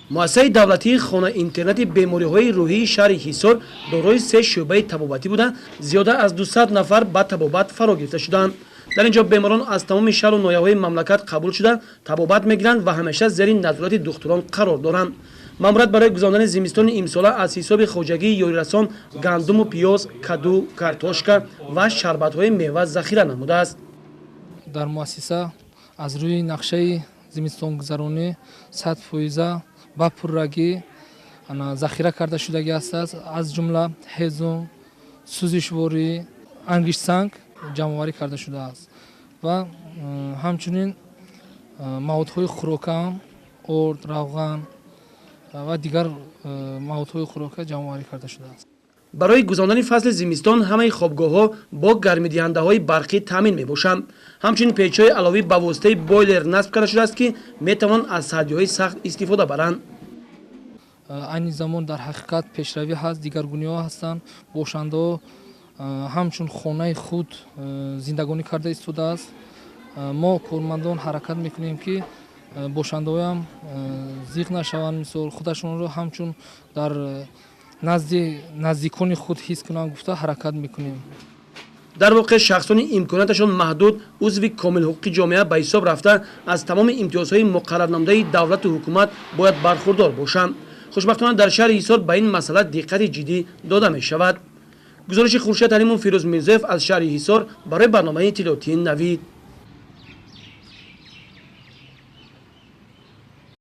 Муассисаи давлатии хона-интернати бемориҳои рӯҳии шаҳри Ҳисор дорои се шӯъбаи табобатӣ буда, зиёда аз 200 нафар ба табобат фаро гирифта шудаанд. Дар ин ҷо беморон аз тамоми шаҳру ноҳияҳои мамлакат қабул шуда, табобат мегиранд ва ҳамеша зери назорати духтурон қарор доранд. Маъмурият барои гузарондани зимистони имсола аз ҳисоби хоҷагии ёрирасон гандуму пиёз, каду, картошка ва шарбатҳои мева захира намудааст. Дар муассиса аз рӯи нақшаи зимистонгузаронӣ 100 фоиза ба пуррагӣ захира карда шудагӣ аст. Аз ҷумла ҳезум, сӯзишворӣ, ангиштсанг ҷамъоварӣ карда шудааст ва ҳамчунин маводҳои хӯрокаам, орд, равған ва дигар маводҳои хӯрока ҷамъоварӣ карда шудааст. Барои гузарондани фасли зимистон ҳамаи хобгоҳҳо бо гармидиҳандаҳои барқӣ таъмин мебошанд. Ҳамчунин печҳои аловӣ ба воситаи бойлер насб карда шудааст, ки метавон аз сардиҳои сахт истифода баранд. Айни замон дар ҳақиқат пешравӣ ҳаст, дигаргуниҳо ҳастанд. Бошандаҳо ҳамчун хонаи худ зиндагонӣ карда истодааст. Мо, кормандон, ҳаракат мекунем, ки бошандаҳоям зиқ нашаванд, мисол, худашонро ҳамчун дар назди наздикони худ ҳис кунанд гуфта ҳаракат мекунем. Дар воқеъ, шахсони имконияташон маҳдуд узви комилҳуқуқи ҷомеа ба ҳисоб рафта, аз тамоми имтиёзҳои муқаррарнамудаи давлату ҳукумат бояд бархурдор бошанд. Хушбахтона, дар шаҳри Ҳисор ба ин масъала диққати ҷиддӣ дода мешавад. Гузориши Хуршед Алимов, Фирӯз Мирзоев аз шаҳри Ҳисор барои барномаи иттилоотии «Навид».